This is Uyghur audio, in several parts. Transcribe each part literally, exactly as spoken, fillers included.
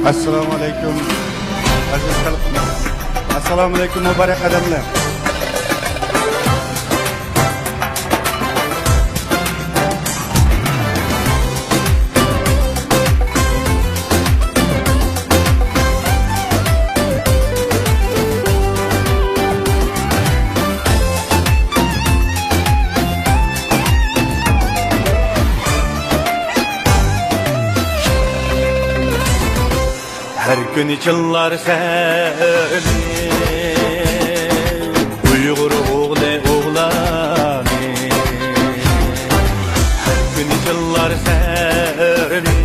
ئەسسالامۇ ئەلەيكۇم، ئەزىز خەلقىم. ئەسسالامۇ ئەلەيكۇم، مۇبارەك ئادەملەر. ھەر كۈنى چىللار سەنى، ئۇيغۇر ئوغلى ئوغلانى. ھەر كۈنى چىللار سەنى،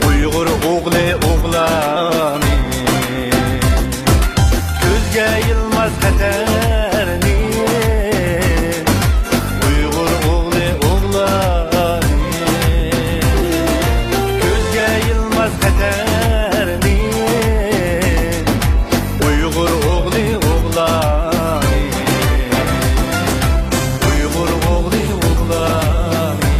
ئۇيغۇر ئوغلى ئوغلانى. كۆزگە ئىلماس خەتەرنى، ئۇيغۇر ئوغلى ئوغلانى. كۆزگە ئىلماس خەتەرنى، ئۇيغۇر ئوغلى ئوغلانى. ئۇيغۇر ئوغلى ئوغلانى.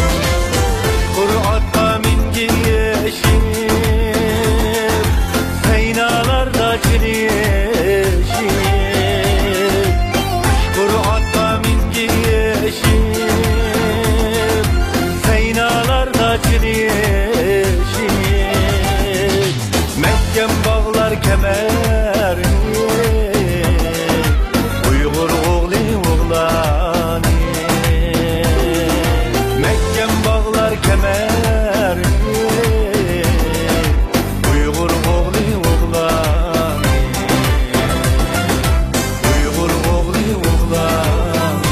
ئۇچقۇر ئاتقا مىنگىشىپ، سەينالاردا چېلىشىپ. ئۇچقۇر ئاتقا مىنگىشىپ، سەينالاردا چېلىشىپ. مەھكەم باغلار كەمەرنى، ئۇيغۇر ئوغلى ئوغلانى. مەھكەم باغلار كەمەرنى، ئۇيغۇر ئوغلى ئوغلانى. ئۇيغۇر ئوغلى ئوغلانى.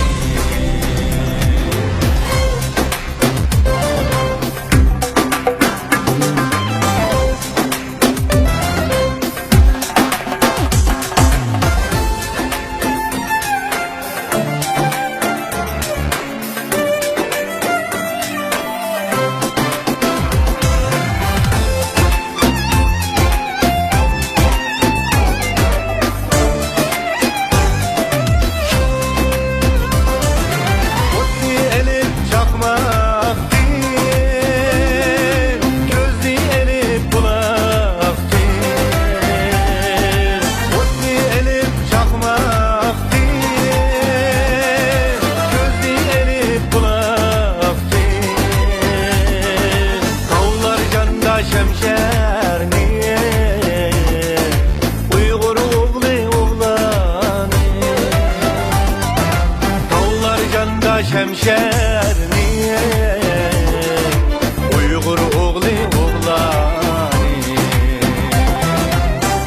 ئوتنى ئېلىپ چاقماقتىن، كۆزنى ئېلىپ بۇلاقتىن. ئوتنى ئېلىپ چاقماقتىن، كۆزنى ئېلىپ بۇلاقتىن. تاۋلار جاندا شەمشەرنى، ئۇيغۇر ئوغلى ئوغلانى. تاۋلار جاندا شەمشەرنى، ئۇيغۇر ئوغلى ئوغلانى.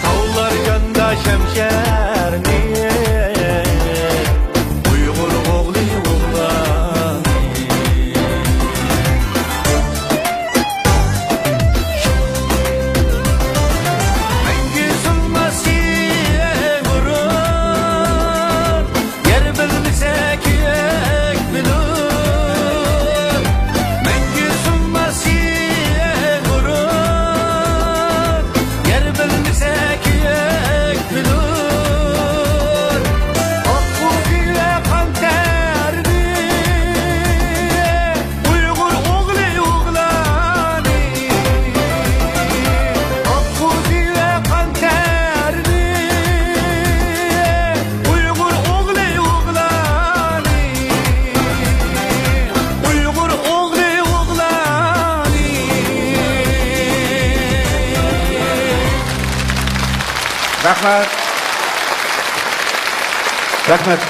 تاۋلار جاندا شەمشەرنى، ئۇيغۇر ئوغلى ئوغلانى. مەڭگۈ سۇنماس غۇرۇر، يەر بىلمىسە كۆك بىلۇر. مەڭگۈ سۇنماس غۇرۇر، يەر بىلمىسە كۆك بىلۇر. ئاققۇ كۈيە قان تەرنى، ئۇيغۇر ئوغلى ئوغلانى. ئاققۇ كۈيە قان تەرنى، ئۇيغۇر ئوغلى ئوغلانى. ئۇيغۇر ئوغلى ئوغلانى. رەھمەت. رەھمەت.